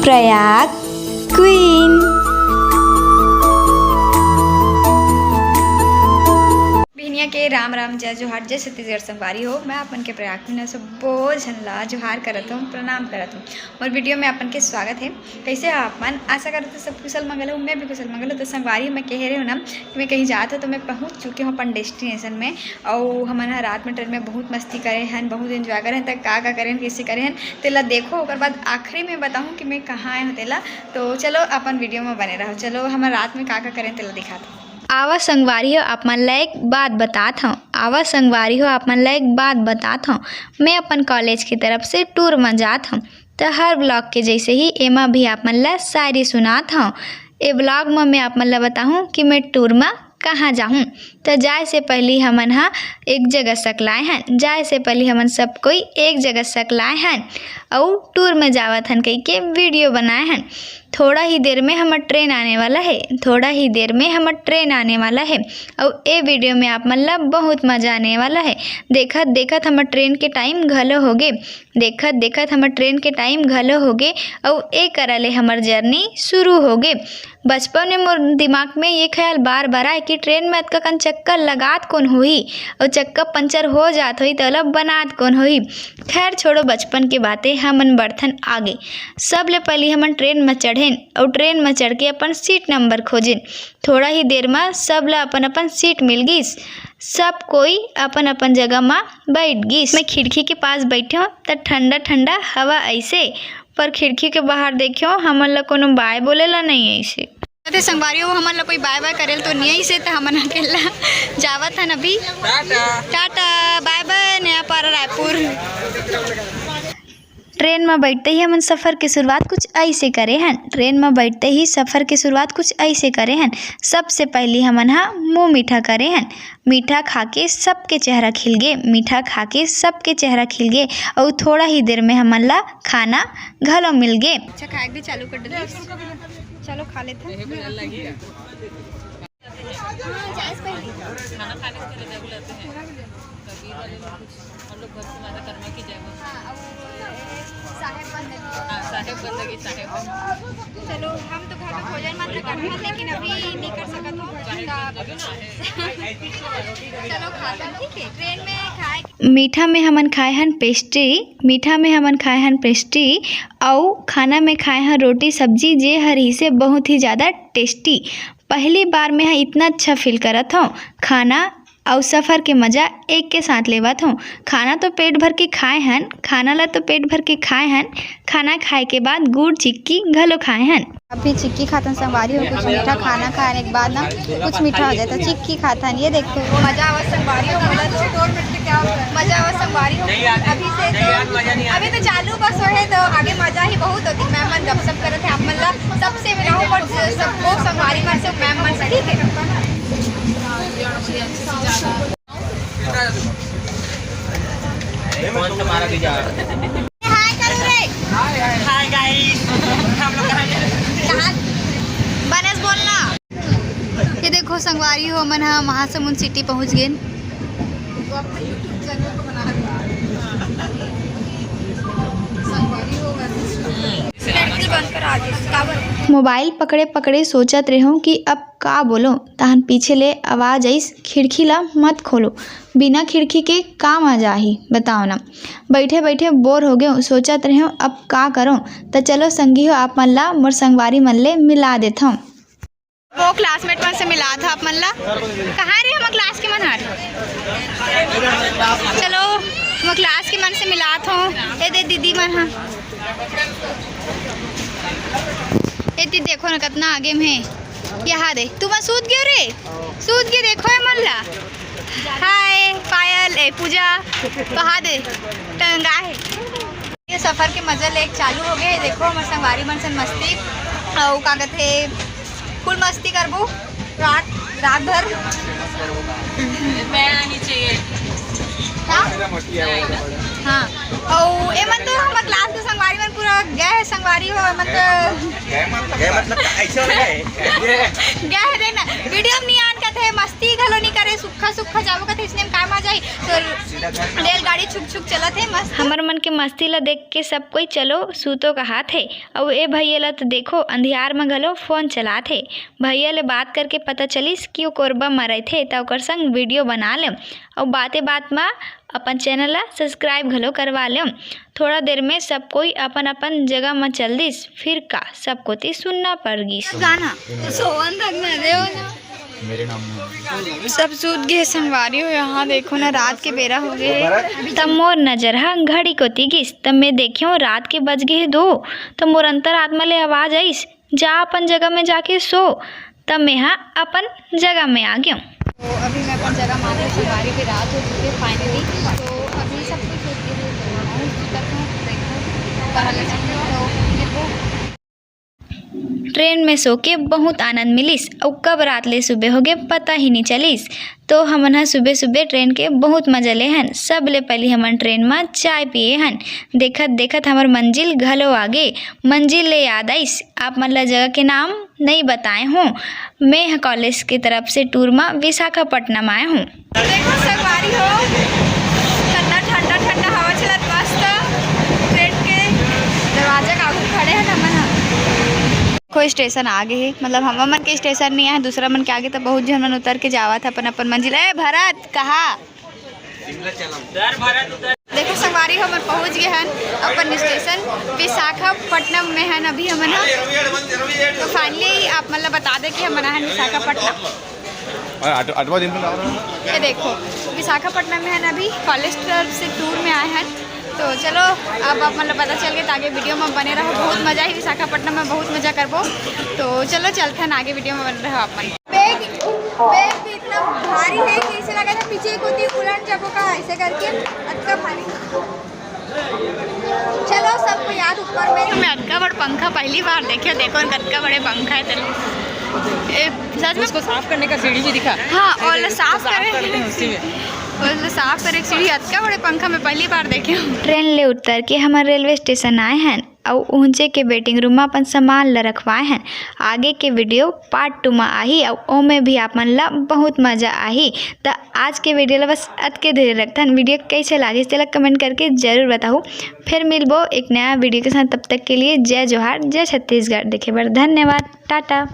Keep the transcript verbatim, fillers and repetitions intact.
Prayag queen. बिहनिया के राम राम, जय जोहार, जय छत्तीसगढ़ संगवारी हो। मैं अपन के प्रयाग क्वीन सब्बो झन ला जोहार करत हूँ, प्रणाम करत हूँ। मोर वीडियो में अपन के स्वागत है। कैसे हो आप मन? आशा करत हूँ सब कुशल मंगल हो, मैं भी कुशल मंगल हो। तो संगवारी हो, मैं कहे रहे हूँ ना कि मैं कहीं जात हूँ, तो मैं पहुँच चुके हूँ अपन डेस्टिनेशन में। अउ हमन ह रात में ट्रेन में बहुत मस्ती करे हन, बहुत एंजॉय करे हन। त का का करे हन, कैसे करे हन, तेला देखो। ओकर बाद आखिरी में बताहूँ कि मैं कहाँ आए हूँ तेला। तो चलो अपन वीडियो में बने रहो। चलो हमन रात में का का करे हन तेला दिखात हूँ। आवा संगवारी हो, आप मन ला एक बात बतात हूँ। आवा संगवारी हो, आप मन ला एक बात बतात हूँ। मैं अपन कॉलेज की तरफ से टूर में जात हूँ। त हर व्लॉग के जैसे ही एमा भी आप मन ला शायरी सुनात हूँ। ए व्लॉग में मैं आप मन ला बताहूँ कि मैं टूर में कहाँ जाहूँ। त जाए से पहली हमन हा एक जगह सकलाए हन, जाए से पहली हमन सब कोई एक जगह सकलाए हन, अउ टूर में जावत हन कहिके वीडियो बनाए हन। थोड़ा ही देर में हमर ट्रेन आने वाला है, थोड़ा ही देर में हमर ट्रेन आने वाला है। अउ ए वीडियो में आप मन ला बहुत मजा आने वाला है। देखत देखत हमर ट्रेन के टाइम घलो होगे, देखत देखत हमर ट्रेन के टाइम घलो होगे, अउ ए करा ले हमर जर्नी शुरू होगे। बचपन में मोर दिमाग में ये ख्याल बार बार आए कि ट्रेन में अतका कन चक्कर लगात कोन होही, अउ चक्का पंचर हो जात होही, त ओला बनात कोन होही। खैर छोड़ो बचपन के बातें, हमन बढ़थन आगे। सबले पहली हमन ट्रेन म चढ़ेन, अउ ट्रेन म चढ़ के अपन सीट नंबर खोजेन। थोड़ा ही देर म सब ला अपन अपन सीट मिल गिस। सब कोई अपन अपन जगह म बैठ गिस। मैं खिड़की के पास बैठे हूँ, त ठंडा ठंडा हवा ऐसे, पर खिड़की के बाहर देखे हूँ, हमन ला कोनो बाय बोले ला नहीं ऐसे। अरे संगवारी हो, हमन ला कोई बाय बाय करेल तो नहीं ऐसे, त हमन अकेला जावत हन अभी। टाटा। टाटा, बाय बाय, नया पारा रायपुर। ट्रेन म बैठते ही हमन सफर के शुरुआत कुछ ऐसे करे हन। ट्रेन म बैठते ही सफर के शुरुआत कुछ ऐसे करे हन। सबसे पहली हमन हा मुंह मीठा करे हन। मीठा खा के सबके चेहरा खिल गे, मीठा खा के सबके चेहरा खिल गे। अउ थोड़ा ही देर में हमन ला खाना घलो मिल गे। अच्छा, खाए के भी चालू कर देलिस। चलो, खा लेते हैं। हाँ, जाए से पहले। खाना खाने से पहले जरूर लेते हैं। कबीर वाले लोग कुछ, हम लोग घर से ज्यादा कर्मा की जय बोलते हैं। हाँ, अब वो साहेब बंदगी। हाँ, साहेब बंदगी, साहेब बंदगी। चलो, हम तो घर में भोजन मत करते हैं, लेकिन अभी नहीं कर सकत हो। चलो, खाते हैं, ठीक है? ट्रेन में खाए। मीठा में हमन खाए हन पेस्ट्री, मीठा में हमन खाए हन पेस्ट्री, अउ खाना में खाए हन रोटी सब्जी, जे हर इसे बहुत ही ज्यादा टेस्टी। पहली बार में ह इतना अच्छा फील करत हूँ। खाना अउ सफर के मजा एक के साथ लेवत हूँ। खाना तो पेट भर के खाए हन, खाना ला तो पेट भर के खाए हन। खाना खाए के बाद गुड़ चिक्की घलो खाए हन। अभी चिक्की खातन संगवारी हो, कुछ मीठा खाना खाने के बाद ना कुछ मीठा हो जाता। चिक्की खातन, ये देखो। मजा आवत संगवारी हो, बोला तो। मजा आवत संगवारी हो। अभी से तो, अभी तो चालू बस होहे तो आगे मजा ही बहुत होती। मैं मन गपशप करत है, आप मन ला सबसे मिलाऊं, पर सबको संगवारी मन से, मैम मन से, ठीक है। कौन तुम्हारा विचार? हाय करो रे। हाय गाइस, हम लोग कहाँ गए? कहाँ? बने से बोलना। ये देखो संगवारी हो, हमन ह महासमुंद सिटी पहुंच गेन। मोबाइल पकड़े पकड़े सोचत रेहेंव कि अब का बोलों, तहन पीछे ले आवाज आइस, "खिड़की ला मत खोलो।" बिना खिड़की के का मजा आही, बताओ ना। बैठे बैठे बोर हो गेंव, सोचत रेहेंव अब का करों। त चलो संगी हो, आप मन ला मोर संगवारी मन ले मिला देथंव। वो क्लासमेट मन से मिलात हंव आप मन ला। कहाँ रे हमर क्लास के मन हर? चलो, हमर क्लास के मन से मिलात हंव। ए दे दीदी मन ह। ए दीदी देखो ना, कतना आगे में हे। यहाँ दे, तुमन सूत गेव रे? सूत गे, देखो ए मन ला। हाय पायल, ए पूजा, वहाँ दे, टंगा हे। ये सफर के मजा ले चालू हो गए। देखो हमर संगवारी मन से मस्ती, अउ का कथे, फुल मस्ती करबो रात, रात भर। मैं आनी चाहिए। का? हाँ। अउ ए मन तो हमर क्लास के संगवारी मन पूरा गए हे, संगवारी हो, ए मन तो गए मतलब ऐसे वाला है। गए हे रे ना, वीडियो में नहीं आन का थे, मस्ती घलो नी करे, सुक्खा सुक्खा जाबो कथे, इसने में का मजा ही। तो रेलगाड़ी छुक छुक चलत हे, मस्त। हमर मन के मस्ती ला देख के सब कोई चलो सूतो कहात हे। अउ ए भैया ला तो देखो, अंधियार म घलो फोन चलात हे। भैया ले बात करके पता चलिस कि वो कोरबा म रहिथे, त ओकर संग वीडियो बना लेम। अउ बाते बात म अपन चैनल ला सब्सक्राइब घलो करवा लेम। थोड़ा देर में सब कोई अपन अपन जगह म चल दिस, फिर का सब कोती सुन्ना पड़ गिस। गाना तो सोवन तक ना दे हो ना। मेरे नाम में। सब सूत गे संगवारी हो, यहाँ देखो ना, रात के बेरा हो गे। त मोर नजर ह घड़ी कोती गिस, त मैं देखियो रात के बज गे दो। त मोर अंतरात्मा ले आवाज आइस, "जा अपन जगह में जाके सो।" त मैं ह अपन जगह में आ गयो। तो अभी मैं अपन जगह में आ गई, संगवारी के रात हो चुकी है finally। तो अभी सब कुछ हो गया है, तो मैं उठ चुका हूँ, देखो, बाहर ले जाऊँगी, तो ये वो ट्रेन में सो के बहुत आनंद मिलिस, अउ कब रात ले सुबह हो गए पता ही नहीं चलिस। तो हमन ह सुबह सुबह ट्रेन के बहुत मजा ले हन। सबले पहली हमन ट्रेन में चाय पिए हन। देखत देखत हमर मंजिल घलो आ गे। मंजिल ले याद आइस, आप मन ला जगह के नाम नहीं बताए हूँ। मैं ह कॉलेज के तरफ से टूर में विशाखापट्टनम आए हूँ। देखो संगवारी हो, कितना ठंडा ठंडा हवा चलत, मस्त। ट्रेन के दरवाजा के आगू खड़े हैं हमन ह। कोई स्टेशन आ गए है, मतलब हम मन के स्टेशन नहीं आए, दूसरा मन के आगे तो बहुत झन मन उतर के जावत है अपन अपन मंजिल। ए भरत, कहा? देखो संगवारी, हमन पहुंच गए हन अपन स्टेशन, विशाखापट्टनम में हन अभी हमन ह। तो finally आप मतलब बता दे कि हमन आहन विशाखापट्टनम। और आठ-, आठवां दिन में आ रहा है। ये देखो, विशाखापट्टनम में हन अभी, कॉलेज तरफ से टूर में आए हन। तो चलो, अब आप मतलब पता चल गए, तो आगे वीडियो में बने रहो। बहुत मजा ही विशाखापट्टनम में, बहुत मजा करबो। तो चलो चलते हैं आगे, वीडियो में बने रहो आप मन। बैग, बैग भी इतना भारी है कि ऐसे लगा था पीछे एक होती उलट जाबो का, ऐसे करके अतका भारी। चलो सबको याद ऊपर में। मैं अतका बड़ पंखा पहली बार देखे, देखो न कतका बड़े पंखा है तेरे। ए, सच में उसको साफ करने का सीढ़ी भी दिखा। हाँ, और साफ करते हैं उसी में। और साफ करे सीढ़ी, अतका बड़े पंखा मैं पहली बार देखे हूँ। ट्रेन ले उतर के हमन रेलवे स्टेशन आए हैं। अउ उहंचे के वेटिंग रूम म अपन सामान ल रखवाए हन। आगे के वीडियो पार्ट टू म आही, अउ ओमे भी आप मन ल बहुत मजा आही। त आज के वीडियो ल बस अतके देर रखथन। वीडियो कइसे लागिस तेला कमेंट करके जरूर बताहू। फिर मिलबो एक नया वीडियो के साथ, तब तक के लिए जय जोहार, जय छत्तीसगढ़। देखे बर धन्यवाद, टाटा।